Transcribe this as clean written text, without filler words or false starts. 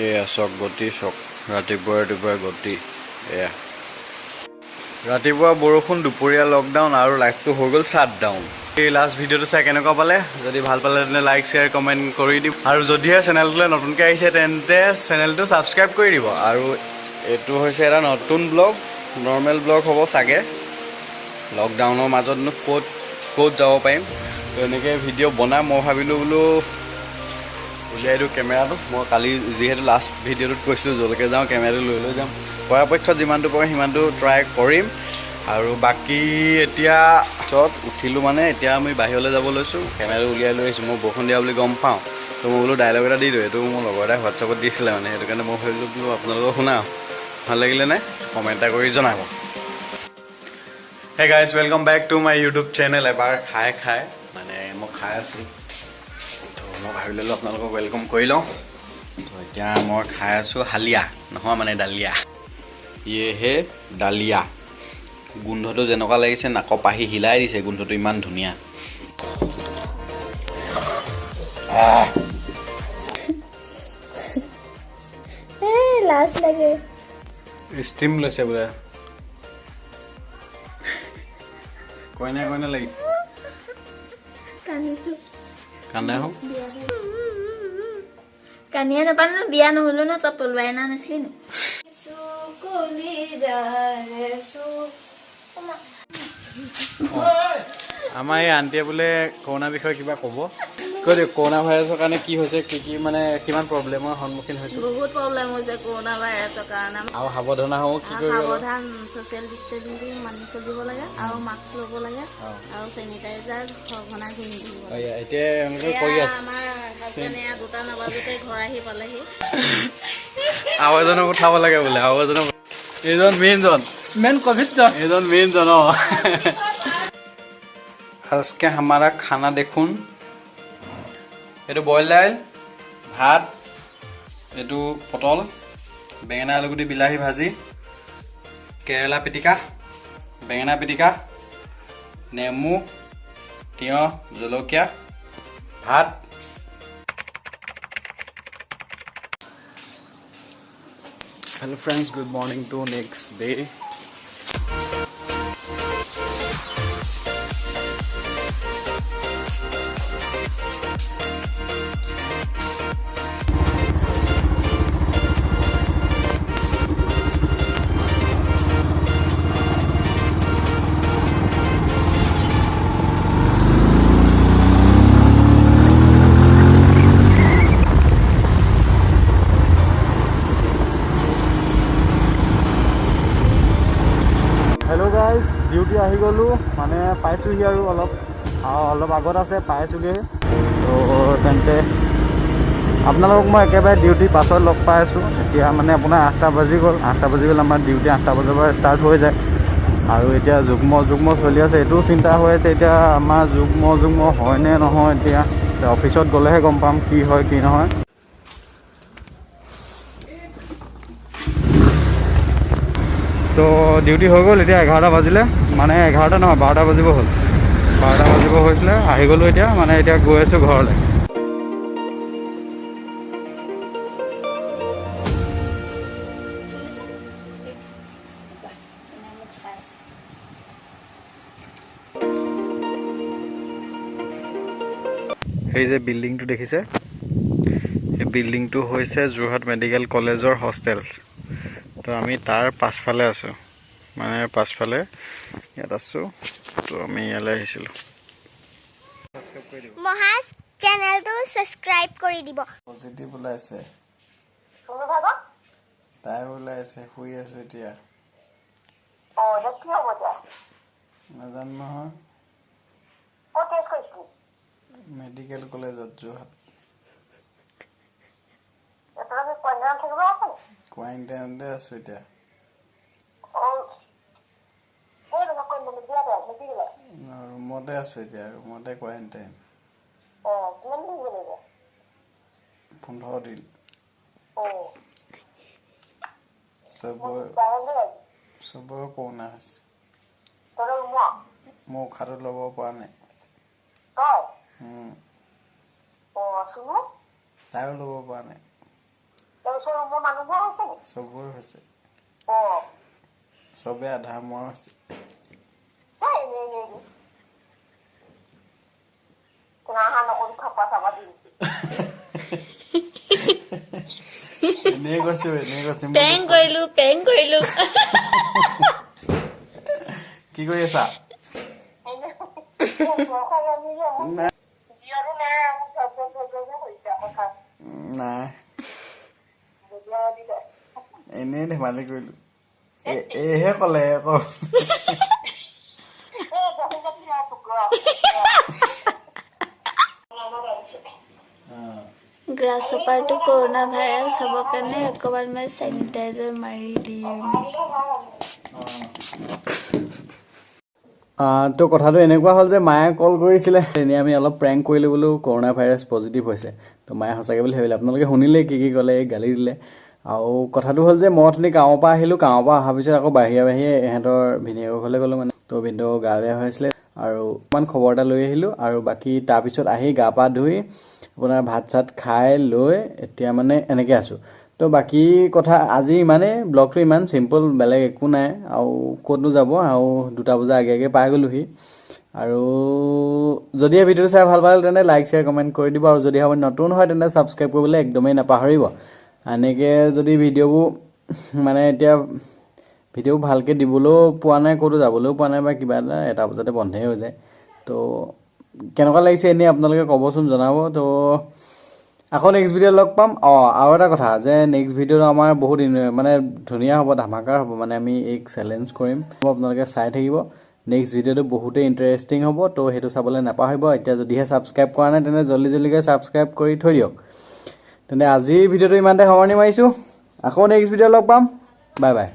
এয়া চক গতি চক, ৰাতিপুৱা ৰাতিপুৱা গতি। এয়া ৰাতিপুৱা বৰষুণ, দুপৰীয়া লকডাউন আৰু লাইফটো হৈ গ'ল শ্বাট ডাউন। এই লাষ্ট ভিডিঅ'টো চাই কেনেকুৱা পালে? যদি ভাল পালে তেন্তে লাইক, শ্বেয়াৰ, কমেণ্ট কৰি দিব আৰু যদিহে চেনেলটোলৈ নতুনকৈ আহিছে তেন্তে চেনেলটো ছাবস্ক্ৰাইব কৰি দিব। আৰু এইটো হৈছে এটা নতুন ব্লগ, নৰ্মেল ব্লগ হ'ব চাগে। লকডাউনৰ মাজতনো ক'ত ক'ত যাব পাৰিম? তো এনেকৈ ভিডিঅ' বনাই মই ভাবিলোঁ বোলো উলিয়াই দিওঁ কেমেৰাটো। মই কালি যিহেতু লাষ্ট ভিডিঅ'টোত কৈছিলোঁ, য'লৈকে যাওঁ কেমেৰাটো লৈ লৈ যাম। পৰাপক্ষত যিমানটো পাৰোঁ সিমানটো ট্ৰাই কৰিম। আৰু বাকী এতিয়া পিছত উঠিলোঁ, মানে এতিয়া আমি বাহিৰলৈ যাব লৈছোঁ, কেমেৰাটো উলিয়াই লৈ আহিছোঁ। মই বৰষুণ দিয়া বুলি গম পাওঁ, তো মই বোলো ডাইলগ এটা দি দিওঁ। এইটো মোৰ লগৰ এটাই হোৱাটছএপত দিছিলে, মানে সেইটো কাৰণে মই ভাবিলোঁ বোলো আপোনালোকক শুনাওঁ। ভাল লাগিলে নে কমেণ্ট এটা কৰি জনাব। Hey guys, welcome back to my YouTube channel. এবাৰ খাই খাই মানে মই খাই আছোঁ, তো মই ভাবি ল'লোঁ আপোনালোকক welcome কৰি লওঁ। তো এতিয়া মই খাই আছোঁ হালিয়া, নহয় মানে ডালিয়া। ইয়েহে ডালিয়া, গোন্ধটো যেনেকুৱা লাগিছে নাকৰ পাহি হিলাই দিছে, গোন্ধটো ইমান ধুনীয়া। এই লাজ লাগে। ষ্টিম লৈছে বোলে, কইনা কইনা লাগিছে। কান্দিছো। কান্দা হওক। কান্দিয়ে নাপালো, বিয়া নহলো ন, তই পলুৱাই অনা নাছিলি নি? আমাৰ এই আণ্টিয়ে বোলে কৰোণাৰ বিষয়ে কিবা ক'ব। কৈ দিয়ক, কৰোণা ভাইৰাছৰ কাৰণে কি হৈছে, কি কি মানে কিমান প্ৰব্লেমৰ সন্মুখীন হৈছোঁ? বহুত প্ৰব্লেম হৈছে কৰোণা ভাইৰাছৰ কাৰণে। আৰু সাৱধান হওঁ কি কৰিব লাগে? সাৱধান, ছ'চিয়েল ডিষ্টেঞ্চিং মানি চলিব লাগে আৰু মাস্ক ল'ব লাগে আৰু চেনিটাইজাৰ সঘনাই ঘঁহি থাকিব অ, লাগে। এতিয়া এওঁলোকে কৰি এয়া আছে। আমাৰ হাজবেণ্ড এয়া 2টা নাবাজোতে ঘৰ আহি পালেহি। আৰু এজনক উঠাব লাগে বোলে, আৰু এজনক। এইজন মেইনজন। मेन कोविड জন। এইজন মেইনজন। অ, আজকে हमारा খানা দেখোন। এইটো বইল দাইল, ভাত, এইটো পটল, বেঙেনা, আলুগুটি, বিলাহী ভাজি, কেৰেলা পিটিকা, বেঙেনা পিটিকা, নেমু, তিয়ঁহ, জলকীয়া, ভাত। Hello friends, good morning to next day. Hello guys, duty আহি গ'লোঁ, মানে পাইছোঁহি আৰু অলপ আৰু অলপ আগত আছে, পাইছোঁগৈ। তো তেন্তে আপোনালোকক মই একেবাৰে ডিউটিৰ পাছত লগ পাই আছোঁ। এতিয়া মানে আপোনাৰ 8টা বাজি গ'ল, 8টা বাজি গ'ল। আমাৰ ডিউটি 8টা বজাৰ পৰা ষ্টাৰ্ট হৈ যায় আৰু এতিয়া যুগ্ম যুগ্ম চলি আছে। এইটোও চিন্তা হৈ আছে এতিয়া আমাৰ যুগ্ম যুগ্ম হয়নে নহয়। এতিয়া অফিচত গ'লেহে গম পাম কি হয় কি নহয়। তো ডিউটি হৈ গ'ল, এতিয়া 11টা বাজিলে, মানে 11টা নহয়, 12টা বাজিব হ'ল, 12টা বাজিব হৈছিলে। আহি গ'লোঁ এতিয়া, মানে এতিয়া গৈ আছোঁ ঘৰলৈ। মোক চাই আছে। সেই যে বিল্ডিংটো দেখিছে, সেই বিল্ডিংটো হৈছে যোৰহাট মেডিকেল কলেজৰ হোষ্টেল। তো আমি তাৰ পাছফালে আছোঁ, মানে পাছফালে ইয়াত আছোঁ। তো আমি ইয়ালৈ আহিছিলোঁ। মহাজ চেনেলটো ছাবস্ক্ৰাইব কৰি দিব। পজিটিভ ওলাইছে, তাই ওলাইছে, শুই আছো এতিয়া। নাজানো নহয়। মেডিকেল কলেজত যোৰহাট কোৱাৰেণ্টাইনতে আছো এতিয়া। ৰুমতে আছো এতিয়া, ৰুমতে কোৱাৰেণ্টাইন 15 দিন। চবৰে কৰোণা হৈছে। মই উশাহটো ল'ব পৰা নাই। তাইও ল'ব পৰা নাই। তাৰপিছত ৰুমৰ মানুহবোৰ হৈছে নেকি? চবৰে হৈছে। অ। চবে আধা মৰা হৈছে। এই এনেই এনেই এনেই। হা হা নকবি, থপা চাবা দিম। এনেই কৈছো, এনেই কৈছো। পেং কৰিলো, পেং কৰিলো। কি কৰি আছা? এনেই বৰষুণ লাগিলে মোৰ জীয়াৰো নাই, মোৰ ধৰ ধৰ ধৰ ধৰ হৈছে কথা। নাই। বদলা দিলে। এনেই ধেমালি কৰিলো। এইহে ক'লে আকৌ। এই দহি কাটি নাই টুকুৰা। গ্ৰাছপাৰটো কৰোণা ভাইৰাছ হ'ব কাৰণে অকণমান মই চেনিটাইজাৰ মাৰি দিম। তো কথাটো এনেকুৱা হ'ল যে মায়ে কল কৰিছিলে, এনেই আমি অলপ প্ৰেংক কৰিলোঁ বোলো, কৰোণা ভাইৰাছ পজিটিভ হৈছে। তো মায়ে সঁচাকৈ বুলি ভাবিলে। আপোনালোকে শুনিলে কি কি ক'লে, এই গালি দিলে। আৰু কথাটো হ'ল যে মই অথনি গাঁৱৰ পৰা আহিলোঁ। গাঁৱৰ পৰা অহাৰ পিছত আকৌ বাহিৰে বাহিৰে ইহঁতৰ ভিনীয়েকৰ ঘৰলৈ গ'লোঁ। মানে তো ভিনদেউৰ গা বেয়া হৈ আছিলে আৰু অকণমান খবৰ এটা লৈ আহিলোঁ। আৰু বাকী তাৰপিছত আহি গা পা ধুই আপোনাৰ ভাত চাত খাই লৈ এতিয়া মানে এনেকৈ আছোঁ। তো বাকী কথা আজি ইমানেই। ব্লগটো ইমান চিম্পল, বেলেগ একো নাই। আৰু ক'তনো যাব, আৰু 2টা বজাৰ আগে আগে পাই গ'লোহি। আৰু যদি এই ভিডিঅ'টো চাই ভাল পালে, তেন্তে লাইক, শ্বেয়াৰ, কমেণ্ট কৰি দিব। আৰু যদি আপুনি নতুন হয়, তেন্তে ছাবস্ক্ৰাইব কৰিবলৈ একদমেই নাপাহৰিব। এনেকৈ যদি ভিডিঅ'বোৰ মানে এতিয়া ভিডিঅ' ভালকৈ দিবলৈও পোৱা নাই, ক'তো যাবলৈও পোৱা নাই বা কিবা এটা, এটা বজাতে বন্ধেই হৈ যায়। তো কেনেকুৱা লাগিছে এনেই আপোনালোকে ক'বচোন, জনাব। তো আকৌ নেক্সট ভিডিঅ' লগ পাম। অঁ, আৰু এটা কথা যে নেক্সট ভিডিঅ'টো আমাৰ বহুত মানে ধুনীয়া হ'ব, ধামাকাৰ হ'ব। মানে আমি এক চেলেঞ্জ কৰিম, আপোনালোকে চাই থাকিব। নেক্সট ভিডিঅ'টো বহুতেই ইণ্টাৰেষ্টিং হ'ব, তো সেইটো চাবলৈ নাপাহৰিব। এতিয়া যদিহে ছাবস্ক্ৰাইব কৰা নাই, তেন্তে জল্দি জল্দিকৈ ছাবস্ক্ৰাইব কৰি থৈ দিয়ক। তেন্তে আজিৰ ভিডিঅ'টো ইমানতে সামৰণি মাৰিছোঁ। আকৌ নেক্সট ভিডিঅ' লগ পাম। Bye bye.